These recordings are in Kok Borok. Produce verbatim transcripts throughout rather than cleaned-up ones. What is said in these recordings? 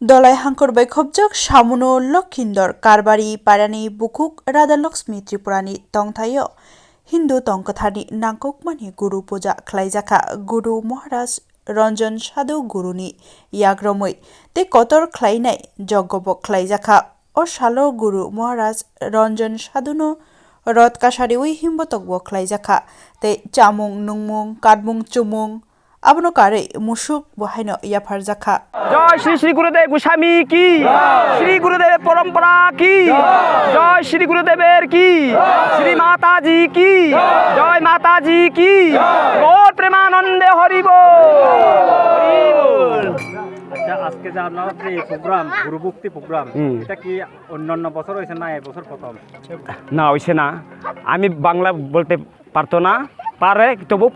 Dolai hangkhor bai khopjak Samuno Lokhindor Karbari parani bukhuk Radha Lakshmi Tripurani tongthaio Hindu tongkwtharni nangkukmani Guru puja khlaijakha. Guru Maharaj Ranjan Sadhu Guruni yagromwi tei kotor khlainai joggobo khlaijakha. O salo Guru Maharaj Ranjan Sadhuno rot kasariwi himbotokbo khlaijakha tei chamung nungmung, kadmung chumung, abono karwi musuk bo haino yapharjakha. Jai Shri Shri Gurudev Goswami ki, Shri Gurudev Parampara ki, Jai Shri Gurudev er ki, Shri Mata Ji ki, Jai Mata Ji ki, Gaur Premanande Hari Bol. আচ্ছা, আজকে যে আপনারা যে এই প্রোগ্রাম, গুরু ভক্তি প্রোগ্রাম, হুম। এটা কি অন্যান্য বছর হয়েছে না এই বছর প্রথম? না, হইছে না। আমি বাংলা বলতে পারতো না, পারে, তবু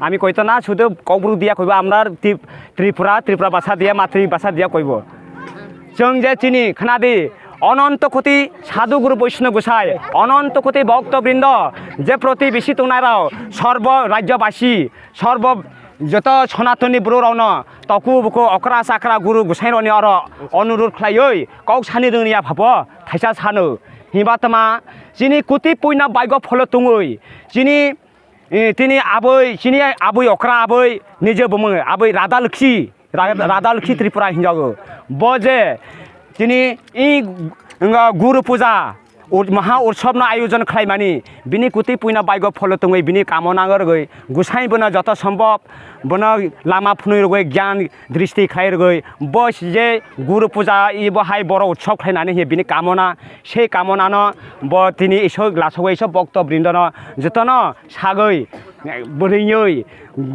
আমি কইতো না, শুধু ককবরক দিয়া কইবো, আমরা ত্রি-, ত্রিপুরা, ত্রিপুরা ভাষা দিয়া, মাতৃভাষা দিয়া কইবো। Chwng je chini khnadi, অনন্ত কোটি সাধু গুরু বৈষ্ণব গোসাই, অনন্ত কোটি ভক্তবৃন্দ, যে প্রতিবেশী tongnai rok, সর্ব রাজ্যবাসী, সর্ব যত সনাতনী borok rokno toku buku okra chakra guru gosairokni oro onurudh khlaiwi kok sani rwngya phabo thaisa sano. Hinba tama chini kuti puina baigo pholo tongwi chini, eh, tini abwi, chini abwi okra abwi nije bumung abwi Radha Lokhi, Ra-, Radha Lokhi Tripura hinjago. Bo je chini i, wngkha guru puja, ur-, maha utsabno ayojon khlaimani, bini kuti puina baigo pholo tongwi, bini kamona rwgwi, gosai bono joto sombhob, bono lama phunui rwgwi, gyan dristi khlai rwgwi, bo je guru puja, ibo hai boro utsab khlainani hiya bini kamona, sei kamonano bo tini Isor lasogwi, Isor bokto brindono jotono sagwi, bwrwiywi,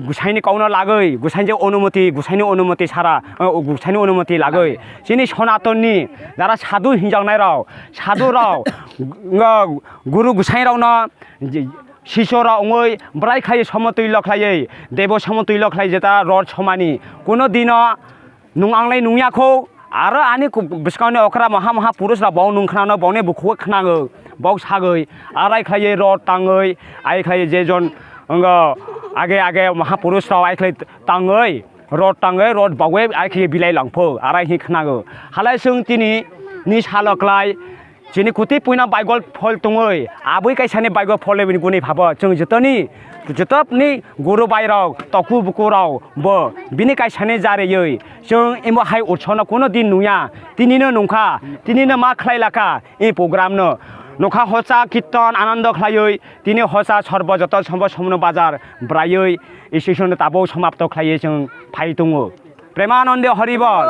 Gusaini kokno lagwi, Gusaini je onumoti, Gusaini onumoti sara, o, Gusaini onumoti lagwi, chini Sonatonni jara sadhu hinjaknai rok, sadhu rok, o, Guru Gusairokno, je, Sisora wngwi bwrai khlaiwi somotwi lokhlaiwi, Debo somotwi lokhlai jeta rot somani, kuno dino Nwng anglai nungya kho, aro ani ku-, bwskango ni okra maha maha purush rok bo nwng khnano, boni bukhuk khnango, bo sagwi, arai khlaiwi rot tangwi, ai khlaiwi je jon, wngkha, age age maha purush rok ai khlai tangwi, rot tangwi, rot bagwi ai khlaiwi bilai langpho, arai hi khnango. Halai chwng tini ni salo klai, Chini kuti puina Baibol phol tongwi, abwi kaisani Baibol phol lebini guni phabo, chwng jotoni, jotoni guru bairok, toku bukurok bo bini kaisani jareywi, chwng imo hai utsabno kuno din nungya, tinino nungkha, tinino ma khlai lakha, i program no. Nokha hocha kirtan anando khlaiwi, tini hocha sorbo joto sombo somno bajar braiwi, i session no tabuk somapto khlaiwi chwng phai tongo. Premanande Horibol.